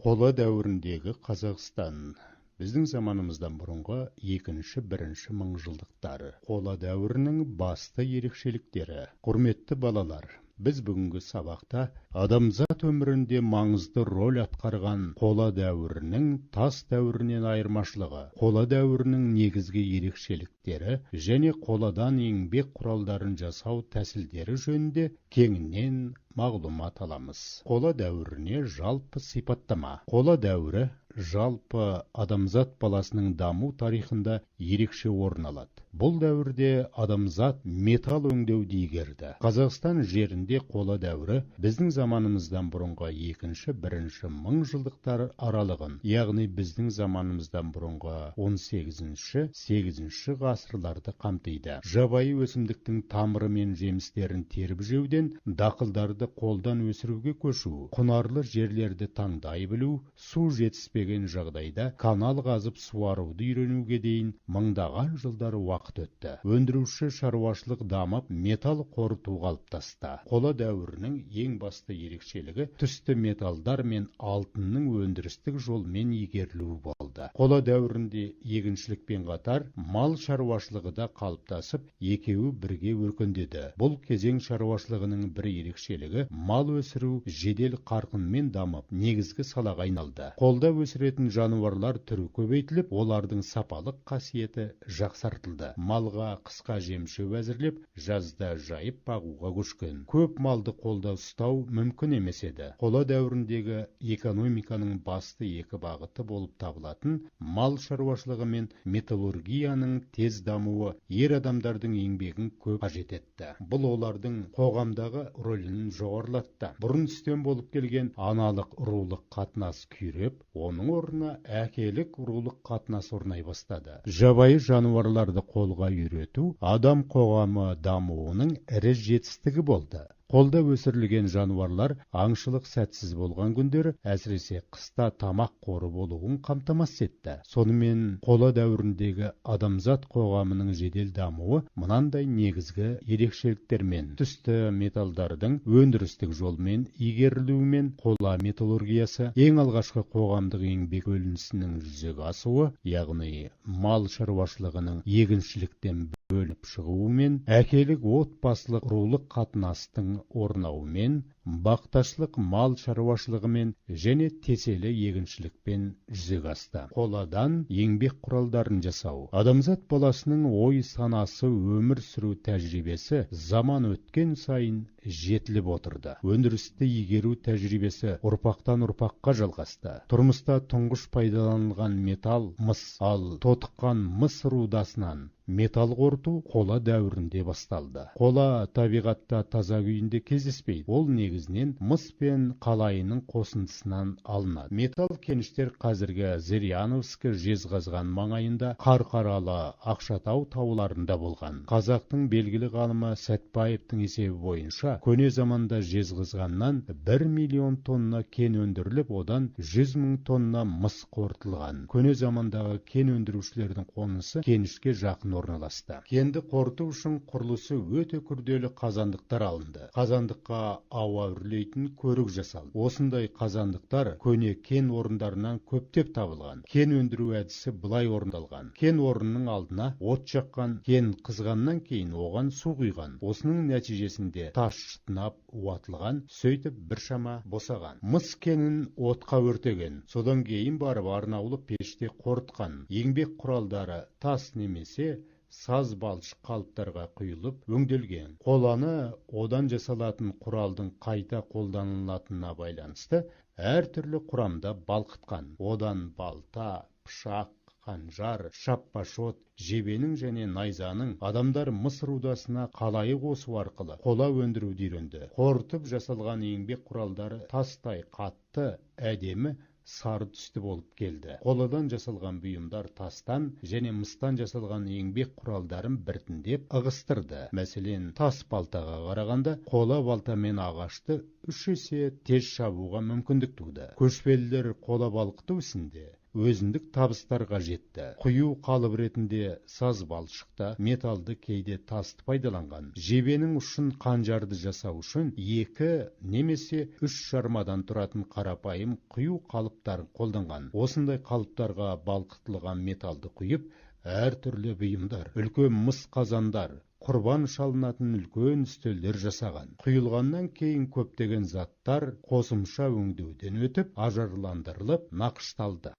Қола дәуіріндегі Қазақстан. Біздің заманымыздан бұрынғы 2-1 мыңжылдықтар. Қола дәуірінің басты ерекшеліктері. Құрметті балалар, біз бүгінгі сабақта адамзат өмірінде маңызды роль атқарған қола дәуірінің тас дәуірінен айырмашылығы, қола дәуірінің негізгі ерекшеліктері және қоладан еңбек құралдарын жасау тәсілдері жөнінде кеңінен мағлұмат аламыз. Қола дәуіріне жалпы сипаттама. Қола дәуірі жалпы адамзат баласының даму тарихында ерекше орын алады. Бұл дәуірде адамзат металл өңдеуді игерді. Қазақстан жерінде қола дәуірі біздің заманымыздан бұрынғы 2-1 мыңжылдықтар аралығын, яғни біздің заманымыздан бұрынғы 18-8 ғасырларды қамтиды. Жабайы өсімдіктің тамыры мен жемістерін теріп жеуден дақылдарды қолдан өсіруге көшу, құнарлы жерлерді таңдай білу, су жетіспеген жағдайда канал қазып суаруды үйренуге дейін мыңдаған жылдар уақыт өтті. Өндіруші шаруашылық дамып, металл қорыту қалыптасты. Қола дәуірінің ең басты ерекшелігі түсті металдар мен алтынның өндірістік жолмен игерілуі болды. Қола дәуірінде егіншілікпен қатар мал шаруашылығы да қалыптасып, екеуі бірге өркендеді. Бұл кезең шаруашылығының бір ерекшелігі мал өсіру жедел қарқынмен дамып, негізгі салаға айналды. Қолда өсіретін жануарлар түрі көбейтіліп, олардың сапалық қасиеті жақсартылды. Малға қысқа жем-шөп әзірлеп, жазда жайып бағуға көшкен. Көп малды қолда ұстау мүмкін емес еді. Қола дәуіріндегі экономиканың басты екі бағыты болып табылатын мал шаруашылығы мен металлургияның тез дамуы ер адамдардың еңбегін көп қажет етті. Бұл олардың қоғамдағы рөлін жоғарылатты. Бұрын үстем болып келген аналық рулық қатынас күйреп, оның орнына әкелік рулық қатынас орнай бастады. Жабайы жануарларды қолға үйрету адам қоғамы дамуының ірі жетістігі болды. Қолда өсірілген жануарлар аңшылық сәтсіз болған күндері, әсіресе қыста тамақ қоры болуын қамтамасыз етті. Сонымен қола дәуіріндегі адамзат қоғамының жедел дамуы мынандай негізгі ерекшеліктермен: түсті металдардың өндірістік жолмен игерілуімен қола металлургиясы, ең алғашқы қоғамдық еңбек бөлінісінің жүзеге асуы, яғни мал шаруашылығының егіншіліктен бөліп шығуымен, әкелік отбасылық рулық қатынастың орнауымен, бақташылық мал шаруашылығымен және теселі егіншілікпен жүзеге асты. Қоладан еңбек құралдарын жасау. Адамзат баласының ой санасы, өмір сүру тәжірибесі заман өткен сайын жетіліп отырды. Өндірісті игеру тәжірибесі ұрпақтан ұрпаққа жалғасты. Тұрмыста тұңғыш пайдаланылған металл мыс, ал тотыққан мыс рудасынан металл қорыту қола дәуірінде басталды. Қола табиғатта таза күйінде кездеспейді. Ол негізінен мыс пен қалайының қосындысынан алынады. Металл кеніштер қазіргі Зыряновск, Жезқазған маңайында, Қарқаралы, Ақшатау тауларында болған. Қазақтың белгілі ғалымы Сәтбаевтың есебі бойынша, көне заманда Жезқазғаннан 1 миллион тонна кен өндіріліп, одан 100 мың тонна мыс қорытылған. Көне замандағы кен өндірушілердің қонысы кенішке жақын орналасты. Кенді қорыту үшін құрылысы өте күрделі қазандықтар алынды. Қазандыққа ауа үрлейтін көрік жасалды. Осындай қазандықтар көне кен орындарынан көптеп табылған. Кен өндіру әдісі былай орындалған. Кен орнының алдына от жаққан, кен қызғаннан кейін оған су құйған. Осының нәтижесінде тас шытынап уатылған, сөйтіп біршама босаған. Мыс кенін отқа өртеген, содан кейін барып арнаулы пеште қорытқан. Еңбек құралдары тас немесе саз балшық қалыптарға құйылып өңделген. Қоланы одан жасалатын құралдың қайта қолданылатынына байланысты әртүрлі құрамда балқытқан. Одан балта, пышақ, қанжар, шаппашот, жебенің және найзаның адамдар мыс рудасына қалайы қосу арқылы қола өндіруді үйренді. Қорытып жасалған еңбек құралдары тастай қатты, әдемі сары түсті болып келді. Қоладан жасалған бұйымдар тастан және мыстан жасалған еңбек құралдарын біртіндеп ығыстырды. Мәселен, тас балтаға қарағанда қола балтамен ағашты 3 есе тез шабуға мүмкіндік туды. Көшпелілер қола балқыту ісінде өзіндік табыстарға жетті. Құю қалып ретінде саз балшықта, металды, кейде тасты пайдаланған. Жебенің ұшын қанжарды жасау үшін екі немесе үш жармадан тұратын қарапайым құю қалыптарын қолданған. Осындай қалыптарға балқытылған металды құйып, әртүрлі бұйымдар, үлкен мыс қазандар, құрбан шалынатын үлкен үстелдер жасаған. Құйылғаннан кейін көптеген заттар қосымша өңдеуден өтіп, ажарландырылып, нақышталды.